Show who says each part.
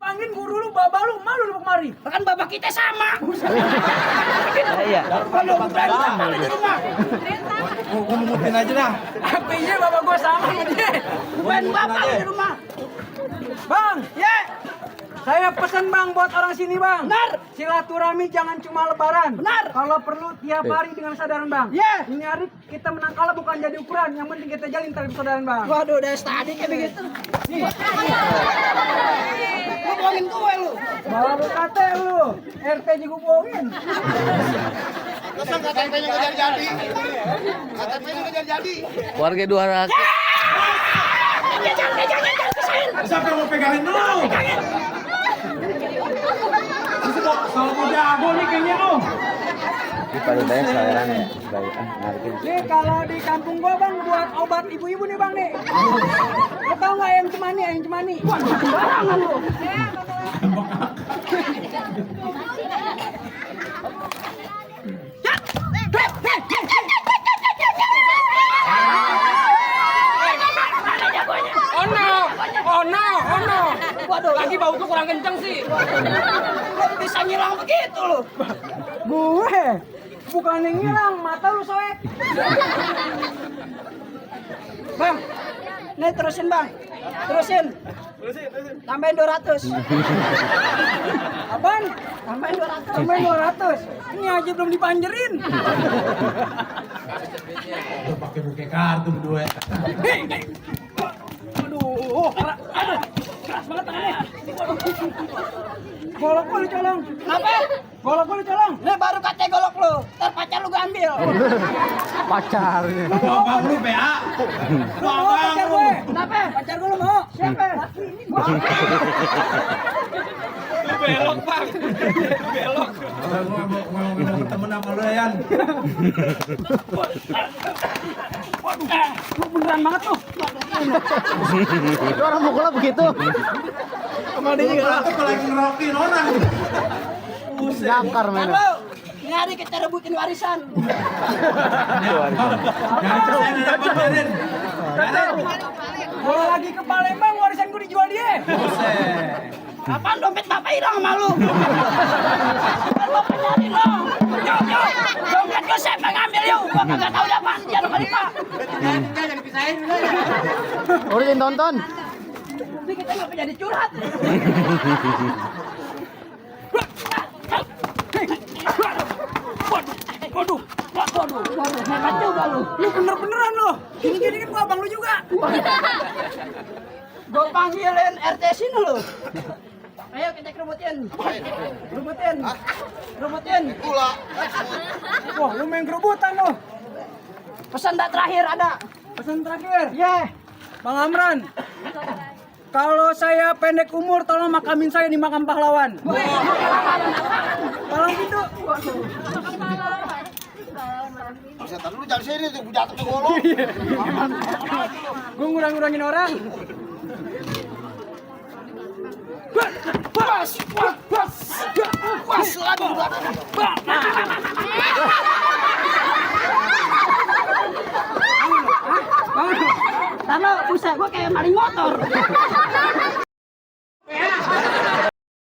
Speaker 1: Panggil guru lu, baba lu, malu lu kemari.
Speaker 2: Kan bapak kita sama.
Speaker 3: Iya.
Speaker 2: Kalau bukan di rumah.
Speaker 4: Gua ngumutin aja dah.
Speaker 1: Apinya baba gua sama sama dia.
Speaker 2: Bukan bapak di rumah.
Speaker 1: Bang,
Speaker 2: Ya.
Speaker 1: saya pesan bang buat orang sini bang.
Speaker 2: Benar.
Speaker 1: Silaturahmi jangan cuma lebaran.
Speaker 2: Benar.
Speaker 1: Kalau perlu tiap hari dengan kesadaran bang.
Speaker 2: Ya.
Speaker 1: Ini hari kita menang kalah bukan jadi ukuran. Yang penting kita jalin tali persaudaraan bang.
Speaker 2: Waduh, dari tadi kayak begitu. Nih. Lu bohongin gue lu.
Speaker 1: Baru kata lu, RT juga bohongin.
Speaker 4: Masa KTP-nya nggak jadi? KTP-nya nggak jadi.
Speaker 3: Warga 200.
Speaker 4: Siapa yang mau pegangin dulu? Kalau mau jago nih kayaknya lu.
Speaker 3: Di Padudaya saweran ya. Baik ngarepin.
Speaker 1: Nih kalau di kampung gua bang buat obat ibu-ibu nih bang nih. Lo tau nggak yang cemani? Yang cemani.
Speaker 2: Waduh, sembarangan lu.
Speaker 1: Oh no.
Speaker 2: Waduh,
Speaker 1: Lagi bau tuh kurang kenceng sih.
Speaker 2: kok bisa ngilang begitu lu?
Speaker 1: Gue bukan yang ngilang, mata lu soek.
Speaker 2: Bang, nih terusin bang. Terusin. Tambahin 200.
Speaker 1: Apaan?
Speaker 2: Tambahin 200.
Speaker 1: Sampai 200. Ini aja belum dipanjerin.
Speaker 4: Udah pakai buke kartu berdua.
Speaker 1: Aduh, keras banget tangannya. Golok gua lu colong.
Speaker 2: Apa?
Speaker 1: Golok gua lu colong.
Speaker 2: Nih baru katanya golok lu. Ntar pacar lu gue ambil.
Speaker 3: Pacarnya.
Speaker 4: Lu abang lu PA.
Speaker 1: Lu mau pacar gue?
Speaker 2: Kenapa?
Speaker 1: Pacar gue lu mau?
Speaker 2: Siapa?
Speaker 1: Laki ini gua.
Speaker 4: Belok bang. Belok. Gua mau berteman sama lu Yan.
Speaker 1: Lu beneran banget tuh.
Speaker 3: Itu orang mukulnya begitu.
Speaker 4: Sama dia juga tuh lagi ngerokin orang.
Speaker 3: Nyakar
Speaker 2: Bang
Speaker 3: mainnya.
Speaker 2: lu, nyari kita rebutin warisan.
Speaker 4: Jangan saya dapat biarin.
Speaker 1: Gua lagi ke Palembang warisan gua dijual dia.
Speaker 4: Buset.
Speaker 2: Apaan dompet bapak hilang sama lu? Bapak nyari lo. Yo. Dompet gue siapa ngambil yuk? Gua kagak tahu dah pak. Jangan lupa pak.
Speaker 4: Jangan dipisahin dulu.
Speaker 3: Udah tonton.
Speaker 2: Ini kita nggak jadi curhat.
Speaker 1: Waduh.
Speaker 2: Hebat juga lu.
Speaker 1: Lu bener-beneran lu. Gini kan gua abang lu juga.
Speaker 2: Gue panggilin RT sini lu. Ayo kita kerubutin. Rubutin.
Speaker 4: Pula.
Speaker 1: Wah, lu main kerebutan lu.
Speaker 2: Pesan dah terakhir ada.
Speaker 1: Pesan terakhir.
Speaker 2: Ye.
Speaker 1: Bang Amran. Kalau saya pendek umur, tolong makamin saya di makam pahlawan. Tolong gitu.
Speaker 4: Bisa lu jangan sini tuh jatuh ke golok.
Speaker 1: Gue ngurang-ngurangin orang.
Speaker 4: Pas lagi.
Speaker 2: Tahu, buset gue kayak maling motor.